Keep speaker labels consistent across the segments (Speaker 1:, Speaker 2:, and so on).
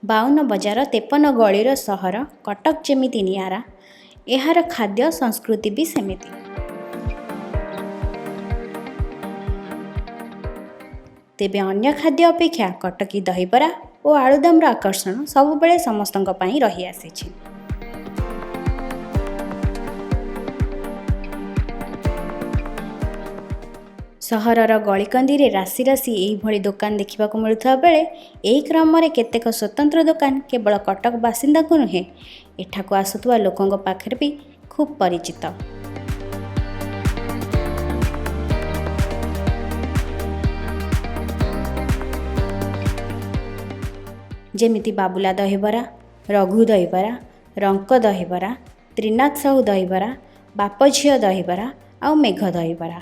Speaker 1: 52 ବଜାର 53 ଗଳିର ସହର କଟକ ଯେମିତି ନିଆରା, ଏହାର ଖାଦ୍ୟ ସଂସ୍କୃତି ବି ସେମିତି। ତେବେ ଅନ୍ୟ ଖାଦ୍ୟ ଅପେକ୍ଷା କଟକୀ ଦହିବରା ଓ ଆଳୁଦମର ଆକର୍ଷଣ ସବୁବେଳେ ସମସ୍ତଙ୍କ ପାଇଁ ରହିଆସିଛି। ସହରର ଗଳିକନ୍ଦିରେ ରାଶି ରାଶି ଏହିଭଳି ଦୋକାନ ଦେଖିବାକୁ ମିଳୁଥିବା ବେଳେ ଏହି କ୍ରମରେ କେତେକ ସ୍ୱତନ୍ତ୍ର ଦୋକାନ କେବଳ କଟକ ବାସିନ୍ଦାଙ୍କୁ ନୁହେଁ, ଏଠାକୁ ଆସୁଥିବା ଲୋକଙ୍କ ପାଖରେ ବି ଖୁବ୍ ପରିଚିତ। ଯେମିତି ବାବୁଲା ଦହିବରା, ରଘୁ ଦହିବରା, ରଙ୍କ ଦହିବରା, ତ୍ରିନାଥ ସାହୁ ଦହିବରା, ବାପ ଝିଅ ଦହିବରା ଆଉ ମେଘ ଦହିବରା।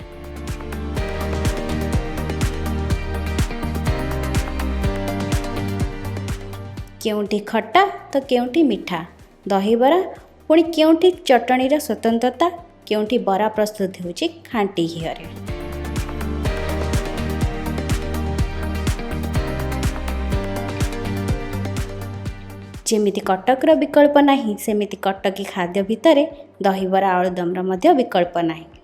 Speaker 1: କେଉଁଠି ଖଟା ତ କେଉଁଠି ମିଠା ଦହିବରା, ପୁଣି କେଉଁଠି ଚଟଣିର ସ୍ୱତନ୍ତ୍ରତା, କେଉଁଠି ବରା ପ୍ରସ୍ତୁତ ହେଉଛି ଖାଣ୍ଟି ଘିଅରେ। ଯେମିତି କଟକର ବିକଳ୍ପ ନାହିଁ, ସେମିତି କଟକୀ ଖାଦ୍ୟ ଭିତରେ ଦହିବରା ଆଳୁଦମର ମଧ୍ୟ ବିକଳ୍ପ ନାହିଁ।